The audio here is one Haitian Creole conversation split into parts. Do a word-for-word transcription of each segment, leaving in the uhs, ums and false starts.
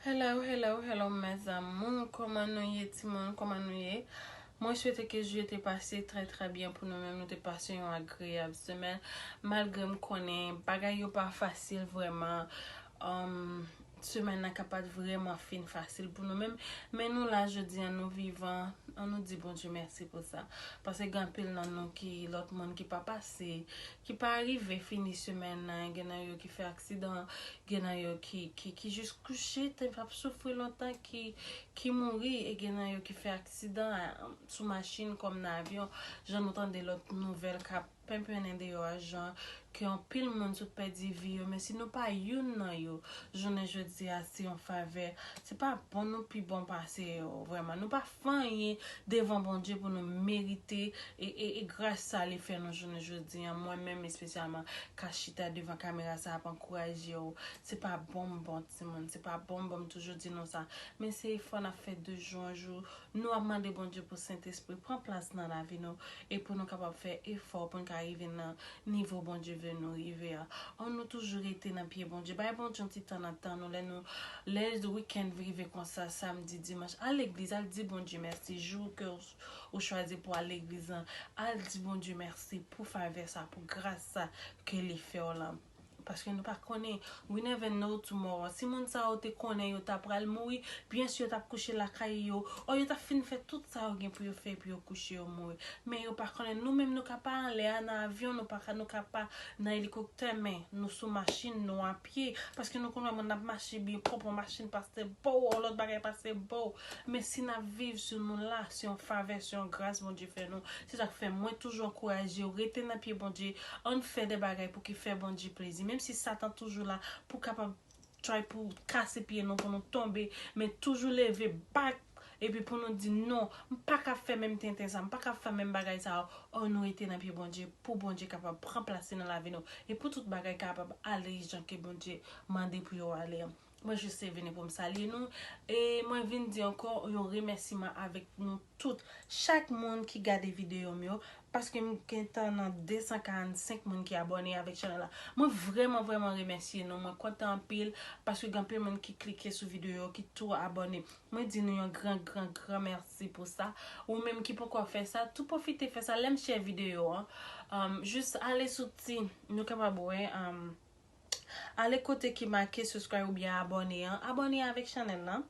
Hello, hello, hello, mes amours. Kòman nou ye, timoun? Kòman nou ye? Mwen swete ke jou te pase trè, trè byen pou nou menm. Nou te pase yon agreyab semèn. Malgre m konnen bagay yo pa fasil vrèman. Um, semèn nan ka pa t vrèman fin fasil pou nou menm. Men nou la jodi an, nou vivan. An nou di Bondye mèsi pou sa. Paske gen anpil nan nou ki, lòt moun ki pa pase, ki pa rive fini semèn nan. Gen nan yo ki fè aksidan, gen nan yo ki, ki, ki jis kouche, te ap soufri lontan, ki, ki mouri, e gen nan yo ki fè aksidan a, sou machin kòm nan avyon, jan nou tande lòt nouvèl k ap penpennen deyò a, jan ke anpil moun sot pèdi vi yo, men si nou pa youn nan yo, jounen jodi a, se yon favè. Se pa bon nou pi bon pase yo, vrèman. Nou pa fè anyen devan Bondye pou nou merite e, e, e gras sa li fè nou jounen jodi an. Mwen menm espesyalman ka chita devan kamera sa ap ankouraje w. Se pa bon m bon, timoun, se pa bon m bon, m toujou di nou sa. Men se efò n ap fè de jou an jou. Nou ap mande Bondye pou Sentespri pran plas nan lavi nou e pou nou kapab fè efò pou n ka rive nan nivo Bondye vle nou rive a. An nou toujou rete nan pye Bondye. Bay Bondye yon ti tan nan tan nou, lè nou, lè weekend rive konsa, samdi, dimanch, al legliz, al di Bondye mèsi. Jou ke w, ou chwazi pou al legliz lan, al di Bondye mèsi pou favè sa, pou gras sa ke li fè w lan. Paske nou pa konnen, we never know tomorrow. Si moun sa yo te konnen yo ta pral mouri, byen si yo t ap kouche lakay yo, o yo t ap fin fè tout sa yo gen pou yo fè epi yo kouche yo mouri. Men yo pa konnen, nou menm nou ka pa anlè a nan avyon, nou pa ka, nou ka pa nan elikoptè, men nou sou machin, nou apye. Paske nou konnen moun ap mache byen pwòp, yon machin pase bo, yon lòt bagay pase bo. Men si n ap viv, si nou la, se yon favè, se yon gras Bondye fè nou. Se sa k fè mwen toujou ankouraje w, rete nan pye Bondye, ann fè de bagay pou ki fè Bondye plezi. Menm si Satan toujou la pou kapab try pou kase pye nou, pou nou tonbe, men toujou leve back, epi pou nou di non, m pa ka fè menm tenten sa, m pa ka fè menm bagay sa, o nou rete nan pye Bondye, pou Bondye kapab pran plas li nan lavi nou, e pou tout bagay kapab ale jan ke Bondye mande pou yo ale an. Mwen jis te vini pou m salye nou. E mwen vin di ankò yon remèsiman avèk nou tout. Chak moun ki gade videyo m yo, paske m gentan nan de san karannsenk moun ki abòne avèk chanèl la. Mwen vrèman, vrèman remèsye nou. Mwen kontan anpil paske gen anpil moun ki klike sou videyo yo, ki tou abòne. Mwen di nou yon gran, gran, gran mèsi pou sa. Ou menm ki poko fè sa, tou pwofite fè sa. Lè m share videyo an, um, jis ale sou ti, nou kapab wè, um, ale kote ki make subscribe oubyen abòne an. Abòne avèk chanèl lan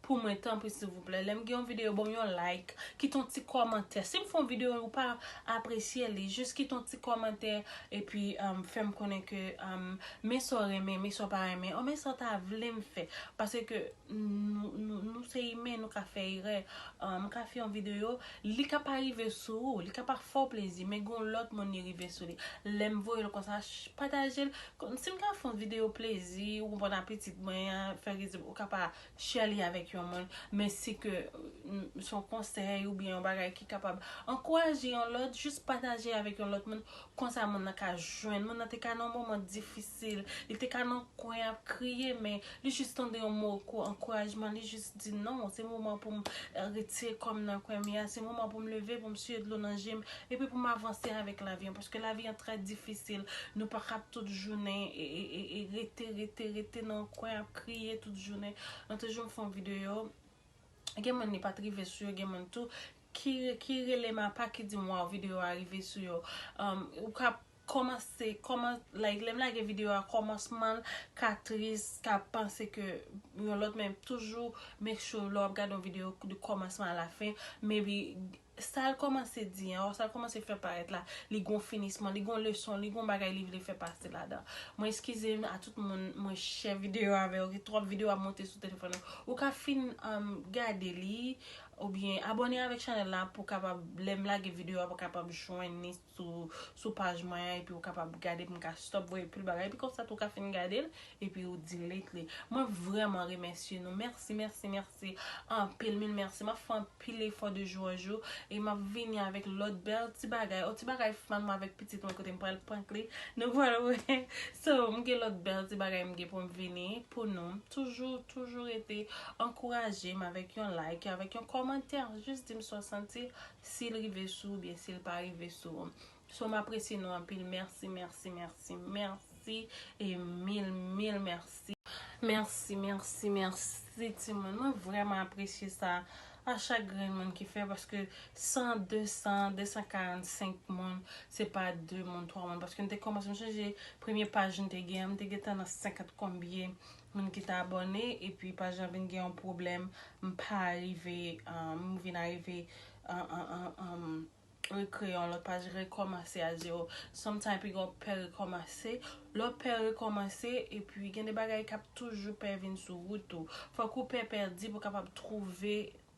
pou mwen, tanpri, silvouplè. Lè m gen yon videyo, ban m yon like, kite yon ti kòmantè. Si m fè yon videyo, ou pa apresye li, jis kite yon ti kòmantè, epi, um, fè m konnen ke, um, men sa w renmen, men sa w pa renmen, o men sa w ta vle m fè. Paske nou, nou, nou se imen, nou ka fè erè. Um, m ka fè yon videyo, li ka pa rive sou ou, li ka pa fè w plezi, men gen yon lòt moun li rive sou li. Lè m voye l konsa, ch-, pataje l. Kon-, si m ka fè yon videyo plezi, ou konprann, a pitit mwen an, fè rizib, ou ka pa share li avèk yon moun, men si ke, mm, se yon konsèy oubyen yon bagay ki kapab ankouraje yon lòt, jis pataje avèk yon lòt moun, konsa moun nan ka jwenn. Moun nan te ka nan yon moman difisil, li te ka nan kwen ap kriye, men li jis tande yon mo kou ankourajman, li jis di non, se moman pou m, eh, retire kò m nan kwen m ye a, se moman pou m leve, pou m siye dlo nan je m, epi pou m avanse avèk lavi an, paske lavi an trè difisil. Nou pa ka ap tout jounen e, e, e, e rete, rete, rete nan yon kwen ap kriye tout jounen. Nan toujou m fè yon videyo, gen moun li pa t rive sou yo, gen moun tou ki, ki rele m apa, ki di m, waw, videyo a rive sou yo. Um, ou ka kòmanse, kòman, like, lè m lage videyo a, kòmansman l ka tris, ka panse ke yon lòt, men toujou make sure lè w ap gade yon videyo de kòmansman a la fen, maybe sa l kòmanse di an, sa l kòmanse fè parèt la, li gon finisman, li gon leson, li gon bagay li vle fè pase ladan. Mwen eskize m a tout moun mwen share videyo avè yo, gen twòp videyo ap monte sou telefòn nan. Ou ka fin, um, gade li, oubyen abòne avèk chanèl la pou kapab, lè m lage videyo a, pou kapab jwenn li sou, sou paj mwen an, epi ou kapab gade pou m ka stop voye pil bagay, epi konsa tou ou ka fin gade l, epi ou delete li. Mwen vrèman remèsye nou. Mèsi, mèsi, mèsi. Anpil, mil mèsi. M ap fè anpil efò de jou an jou, e m ap vini avèk lòt bèl ti bagay. O, ti bagay fun mwen avèk pitit mwen kote m pral prank li. Nou pral wè. So, m gen lòt bèl ti bagay m gen pou m vini pou nou. Toujou, toujou rete ankouraje m avèk yon like, avèk yon kòmantè. Jis di m sa w santi, si l rive sou ou, oubyen si l pa rive sou ou. So, m apresye nou anpil. Mèsi, mèsi, mèsi, mèsi. E mil, mil mèsi. Mèsi, mèsi, mèsi, timoun. Mwen vrèman apresye sa. A chak grenn moun ki fè, paske san, de san, de san karannsenk moun, se pa de moun, twa moun. Paske m te kòmanse, m chanje premye paj m te gen an, m te gentan nan senkant konbyen moun ki t abòne, epi paj la vin gen yon pwoblèm, m pa rive, um, m vin arive, um, um, um, um, rekreye yon lòt paj, rekòmanse a zewo. Sometimes, pi gon pè rekòmanse. Lè w pè rekòmanse, epi gen de bagay k ap toujou pè vin sou wout ou. Fòk ou pè pèdi pou w kapab twouve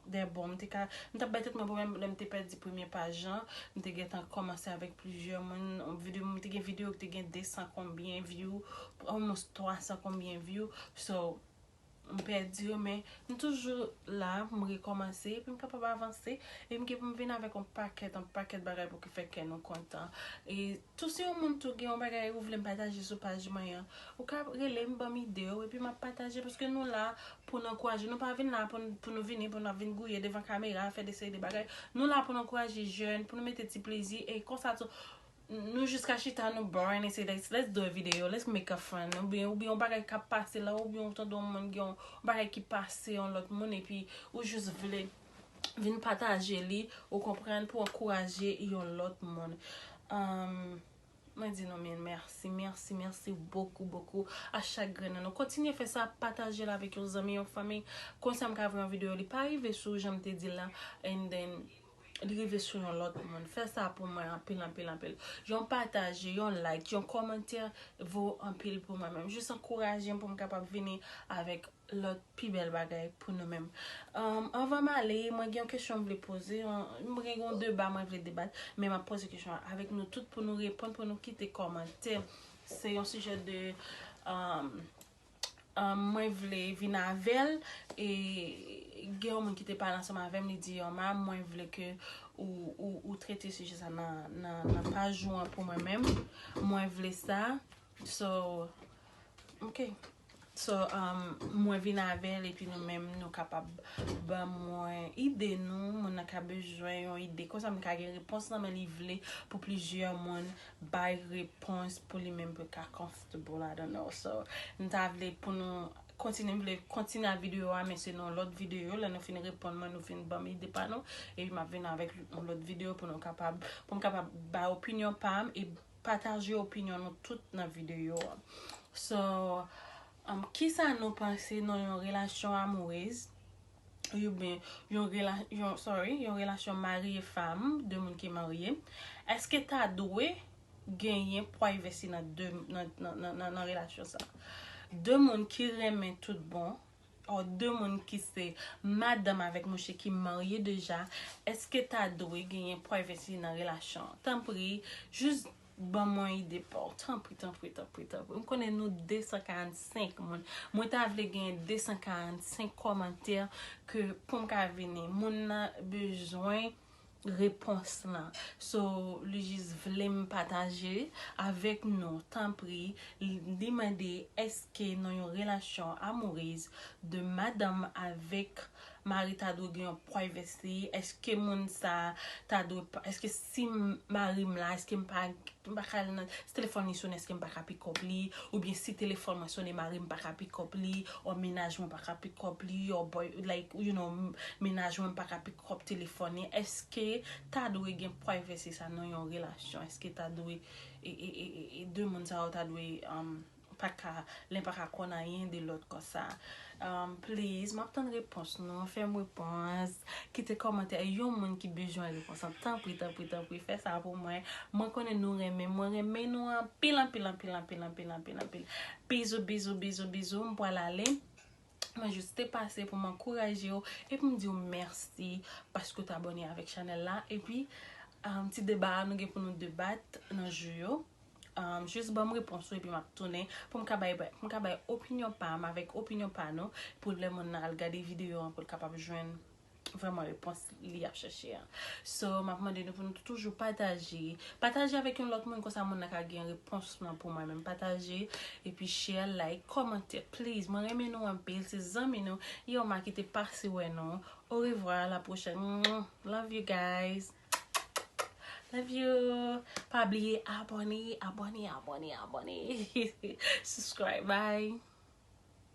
de bon. M te ka, m t ap bay tèt mwen pwoblèm lè m te pèdi premye paj lan. M te gentan kòmanse avèk plizyè moun. Videyo, m te gen videyo ki te gen de san konbyen view, almost twa san konbyen view. So, m pèdi yo, men m toujou la, m rekòmanse, epi m kapab avanse, epi m gen pou m vin avèk yon pakèt, yon pakèt bagay pou ki fè kè nou kontan. E tou si yon moun tou gen yon bagay ou vle m pataje sou paj mwen an, ou ka rele m, ban m ide w, epi m ap pataje, paske nou la pou n ankouraje, nou pa vin la pou n, pou nou vini, pou n ap vin gouye devan kamera, fè de seri de bagay. Nou la pou n ankouraje jèn, pou nou mete ti plezi, e konsa tou, nou jis ka chita, nou boring, e se let's, let's do a video, let's make a fun. Oubyen, oubyen yon bagay k ap pase la, oubyen ou tande yon moun gen yon bagay ki pase yon lòt moun, epi ou jis vle vin pataje li, ou konprann, pou ankouraje yon lòt moun. Um, mwen di nou mil mèsi, mèsi, mèsi bokou, bokou a chak grenn nan nou. Kontinye fè sa, pataje l avèk yon zanmi, yon fanmi. Konsa m ka voye yon videyo, li pa rive sou jan m te di l la, and then li rive sou yon lòt moun. Fè sa pou mwen anpil, anpil, anpil. Yon pataje, yon like, yon kòmantè vo anpil pou mwen menm. Jis ankouraje m pou m kapab vini avèk lòt pi bèl bagay pou nou menm. Um, anvan m ale, mwen gen yon kesyon m vle poze, yon, mwen gen yon deba mwen vle debat, men m ap poze kesyon an avèk nou tout pou nou reponn, pou nou kite kòmantè. Se yon sijè de, um, um, mwen vle vin avè l, e gen yon moun ki te pale ansanm avè m, li di, Yoma, mwen vle ke ou, ou, ou trete sijè sa nan, nan, nan paj ou an pou mwen menm. Mwen vle sa. So, ok. So, um, mwen vin avè l, epi nou menm, nou kapab ban mwen ide nou, moun nan ka bezwen yon ide. Konsa, m ka gen repons nan men li vle pou plizyè moun bay repons pou li menm pou l ka comfortable, I don't know. So, m ta vle pou nou kontinye, m vle kontinye ak videyo a, men se nan lòt videyo, lè nou fin reponn mwen, nou fin ban m ide pa nou, epi m ap vin avèk yon lòt videyo pou nou kapab, pou m kapab bay opinyon pa m, e pataje opinyon nou tout nan videyo a. So, um, kisa nou panse nan yon relasyon amourez, oubyen yon rela-, yon, sorry, yon relasyon mari e fanm, de moun ki marye? Èske ta dwe genyen privacy nan de, nan, nan, nan, nan, nan relasyon sa? De moun ki renmen tout bon, or de moun ki se madanm avèk mouche ki marye deja, èske ta dwe genyen privacy nan relasyon an? Tanpri, jis ban mwen ide pa w. Tanpri, tanpri, tanpri, tanpri. M konnen nou de san karannsenk moun. Mwen ta vle genyen de san karannsenk kòmantè ke pou m ka vini. Moun nan bezwen repons lan. So, li jis vle m pataje avèk nou. Tanpri, li, li mande èske nan yon relasyon amourez de madanm avèk mari ta dwe gen yon privacy? Èske moun sa ta dwe pa, èske si m, mari m la, èske m pa, m pa ka al nan, si telefòn li sonnen, èske m pa ka pick up li? Oubyen si telefòn mwen sonnen, mari m pa ka pick up li? Or mennaj mwen pa ka pick up li? Or boy, like, you know, m-, mennaj mwen pa ka pick up telefòn li? Èske ta dwe gen privacy sa nan yon relasyon? Èske ta dwe, e, e, e, e, e de moun sa yo ta dwe, um, pa ka, len pa ka konn anyen de lòt konsa? Um, please, m ap tann repons nou. Fè m repons. Kite kòmantè. Yon moun ki bezwen repons lan, tanpri, tanpri, tanpri, fè sa pou mwen. Mwen konnen nou renmen m. Mwen renmen nou anpil, anpil, anpil, anpil, anpil, anpil, anpil. Bizou, bizou, bizou, bizou. M pral ale. Mwen jis te pase pou m ankouraje w e pou m di w mèsi paske w t abòne avèk chanèl la. Epi, um, ti deba a nou gen pou nou debat nan jou yo. Um, jis ban m repons ou epi m ap tounen pou m ka bay, pou m ka bay opinyon pa m avèk opinyon pa nou pou lè moun nan al gade videyo an pou l kapab jwenn vrèman repons li ap chèche an. So, m ap mande nou pou nou toujou pataje. Pataje avèk yon lòt moun, konsa moun nan ka gen repons lan pou mwen menm. Pataje, epi share, like, kòmante, please. Mwen renmen nou anpil, se zanmi nou, Yoma ki te pase wè nou. Orevwa, a la pwochèn. Mwah. Love you guys. Love you. Pa bliye abòne, abòne, abòne, abòne. Subscribe, bye.